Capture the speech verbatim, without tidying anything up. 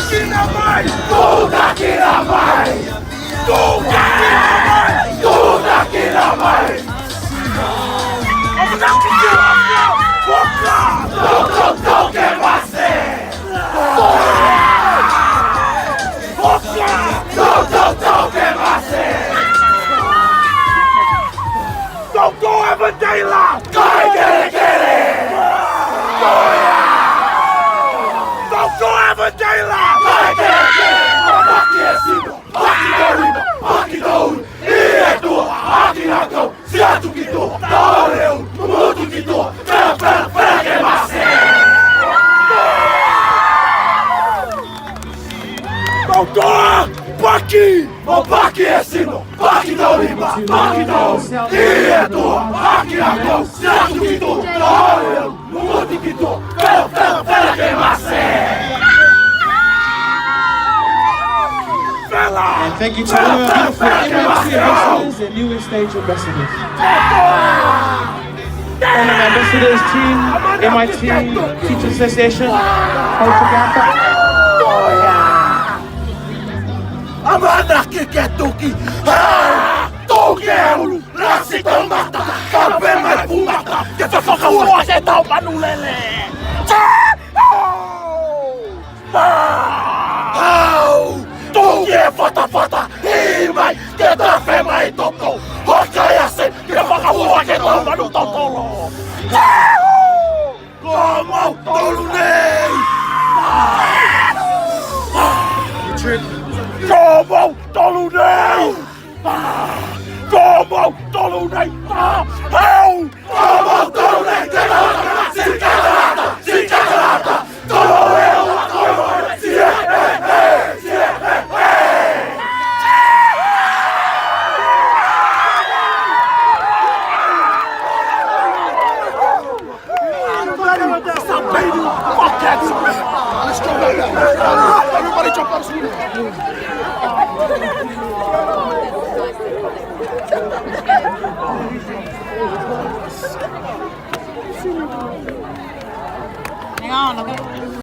Kina mai! Tuta kina mai! Tuta kina mai! Tuta kina mai! Tuta, tuta, tuta kina mai! Don't go ever, Taylor! Kai kere kere! Don't go ever, Taylor! Kai kere kere! Paki e sino, paki tau lima, paki tau ulu, i e tua, aki na kau, ti atu ki tua, tau leu, mutu ki tua, pera, pera, pera ke mate! Tau toa, paki! Mo paki e sino, paki tau lima, paki tau, i e tua, aki na kau, ti atu ki tua, tau leu, mutu ki tua, pera, pera, pera ke mate! Pera, pera, pera ke mate! And thank you to all our beautiful M M C ambassadors and new stage ambassadors. All of our ambassadors, team, M I T, Teachers Association, Culture Council. Amanaki ke tuki! Ah! Tuki e ulu! Lasi tau mata! Kape mai pumata! Ke ta fakahua ke tau manu lele! Au! Tuki e fatafata! Hī mai! Ke tafe mai toto! Hokai ase! Ke fakahua ke tau manu totolo! Ko mau tolu nei! Ko mau tolu nei! Ko mau tolu nei! Au! Ko mau tolu nei! Sikakarata! Sikakarata! Everybody jump on the screen. Hang on, I've got